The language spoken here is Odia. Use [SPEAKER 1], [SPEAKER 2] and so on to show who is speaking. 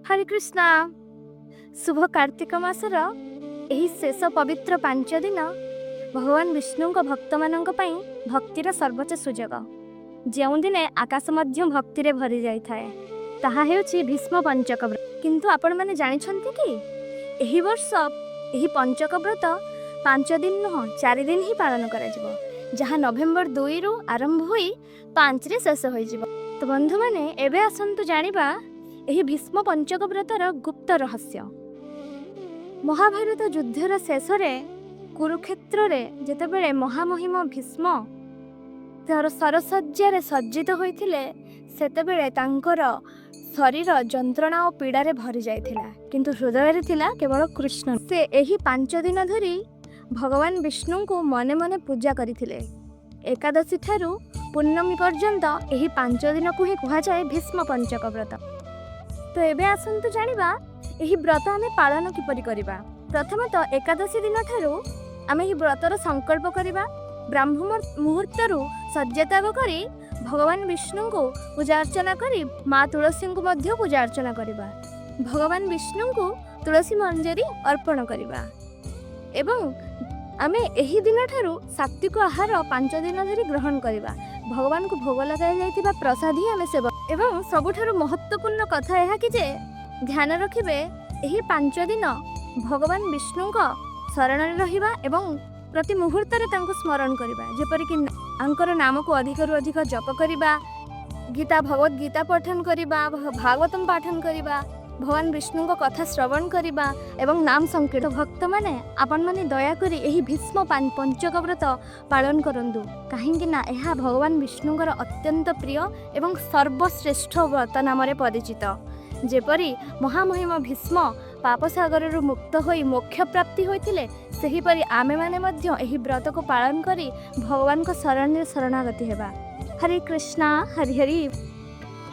[SPEAKER 1] ହରେ କୃଷ୍ଣ। ଶୁଭ କାର୍ତ୍ତିକ ମାସର ଏହି ଶେଷ ପବିତ୍ର 5 ଦିନ ଭଗବାନ ବିଷ୍ଣୁଙ୍କ ଭକ୍ତମାନଙ୍କ ପାଇଁ ଭକ୍ତିର ସର୍ବୋଚ୍ଚ ସୁଯୋଗ। ଯେଉଁଦିନେ ଆକାଶ ମଧ୍ୟ ଭକ୍ତିରେ ଭରି ଯାଇଥାଏ, ତାହା ହେଉଛି ଭୀଷ୍ମ ପଞ୍ଚକ ବ୍ରତ। କିନ୍ତୁ ଆପଣମାନେ ଜାଣିଛନ୍ତି କି, ଏହି ବର୍ଷ ଏହି ପଞ୍ଚକ ବ୍ରତ 5 ଦିନ ନୁହଁ, 4 ଦିନ ହିଁ ପାଳନ କରାଯିବ, ଯାହା ନଭେମ୍ବର 2ରୁ ଆରମ୍ଭ ହୋଇ 5ରେ ଶେଷ ହୋଇଯିବ। ତ ବନ୍ଧୁମାନେ, ଏବେ ଆସନ୍ତୁ ଜାଣିବା ଏହି ଭୀଷ୍ମ ପଞ୍ଚକ ବ୍ରତର ଗୁପ୍ତ ରହସ୍ୟ। ମହାଭାରତ ଯୁଦ୍ଧର ଶେଷରେ କୁରୁକ୍ଷେତ୍ରରେ ଯେତେବେଳେ ମହାମହିମ ଭୀଷ୍ମ ତାର ଶରଶଯ୍ୟାରେ ସଜ୍ଜିତ ହୋଇଥିଲେ, ସେତେବେଳେ ତାଙ୍କର ଶରୀର ଯନ୍ତ୍ରଣା ଓ ପୀଡ଼ାରେ ଭରି ଯାଇଥିଲା, କିନ୍ତୁ ହୃଦୟରେ ଥିଲା କେବଳ କୃଷ୍ଣ। ସେ ଏହି 5 ଦିନ ଧରି ଭଗବାନ ବିଷ୍ଣୁଙ୍କୁ ମନେ ମନେ ପୂଜା କରିଥିଲେ। ଏକାଦଶୀ ଠାରୁ ପୂର୍ଣ୍ଣମୀ ପର୍ଯ୍ୟନ୍ତ ଏହି 5 ଦିନକୁ ହିଁ କୁହାଯାଏ ଭୀଷ୍ମ ପଞ୍ଚକ ବ୍ରତ। ତ ଏବେ ଆସନ୍ତୁ ଜାଣିବା, ଏହି ବ୍ରତ ଆମେ ପାଳନ କିପରି କରିବା। ପ୍ରଥମତଃ ଏକାଦଶୀ ଦିନଠାରୁ ଆମେ ଏହି ବ୍ରତର ସଂକଳ୍ପ କରିବା। ବ୍ରାହ୍ମ ମୁହୂର୍ତ୍ତରୁ ଶଯ୍ୟାତ୍ୟାଗ କରି ଭଗବାନ ବିଷ୍ଣୁଙ୍କୁ ପୂଜା ଅର୍ଚ୍ଚନା କରି ମା ତୁଳସୀଙ୍କୁ ମଧ୍ୟ ପୂଜା ଅର୍ଚ୍ଚନା କରିବା। ଭଗବାନ ବିଷ୍ଣୁଙ୍କୁ ତୁଳସୀ ମଞ୍ଜରୀ ଅର୍ପଣ କରିବା ଏବଂ ଆମେ ଏହି ଦିନଠାରୁ ସାତ୍ତ୍ୱିକ ଆହାର 5 ଦିନ ଧରି ଗ୍ରହଣ କରିବା। ଭଗବାନଙ୍କୁ ଭୋଗ ଲଗାଯାଇଥିବା ପ୍ରସାଦ ହିଁ ଆମେ ସେବନ। ଏବଂ ସବୁଠାରୁ ମହତ୍ତ୍ୱପୂର୍ଣ୍ଣ କଥା ଏହା କି ଯେ ଧ୍ୟାନ ରଖିବେ, ଏହି 5 ଦିନ ଭଗବାନ ବିଷ୍ଣୁଙ୍କ ଶରଣରେ ରହିବା ଏବଂ ପ୍ରତି ମୁହୂର୍ତ୍ତରେ ତାଙ୍କୁ ସ୍ମରଣ କରିବା, ଯେପରିକି ତାଙ୍କର ନାମକୁ ଅଧିକରୁ ଅଧିକ ଜପ କରିବା, ଗୀତା ଭଗବତ ଗୀତା ପଠନ କରିବା, ଭାଗବତମ ପାଠନ କରିବା, ଭଗବାନ ବିଷ୍ଣୁଙ୍କ କଥା ଶ୍ରବଣ କରିବା ଏବଂ ନାମ ସଂକୀର୍ତ୍ତନ। ଭକ୍ତମାନେ, ଆପଣମାନେ ଦୟାକରି ଏହି ଭୀଷ୍ମ ପଞ୍ଚକ ବ୍ରତ ପାଳନ କରନ୍ତୁ, କାହିଁକି ନା ଏହା ଭଗବାନ ବିଷ୍ଣୁଙ୍କର ଅତ୍ୟନ୍ତ ପ୍ରିୟ ଏବଂ ସର୍ବଶ୍ରେଷ୍ଠ ବ୍ରତ ନାମରେ ପରିଚିତ। ଯେପରି ମହାମହିମ ଭୀଷ୍ମ ପାପସାଗରରୁ ମୁକ୍ତ ହୋଇ ମୋକ୍ଷ ପ୍ରାପ୍ତି ହୋଇଥିଲେ, ସେହିପରି ଆମେମାନେ ମଧ୍ୟ ଏହି ବ୍ରତକୁ ପାଳନ କରି ଭଗବାନଙ୍କ ଶରଣରେ ଶରଣାଗତି ହେବା। ହରେ କୃଷ୍ଣା, ହରି ହରି।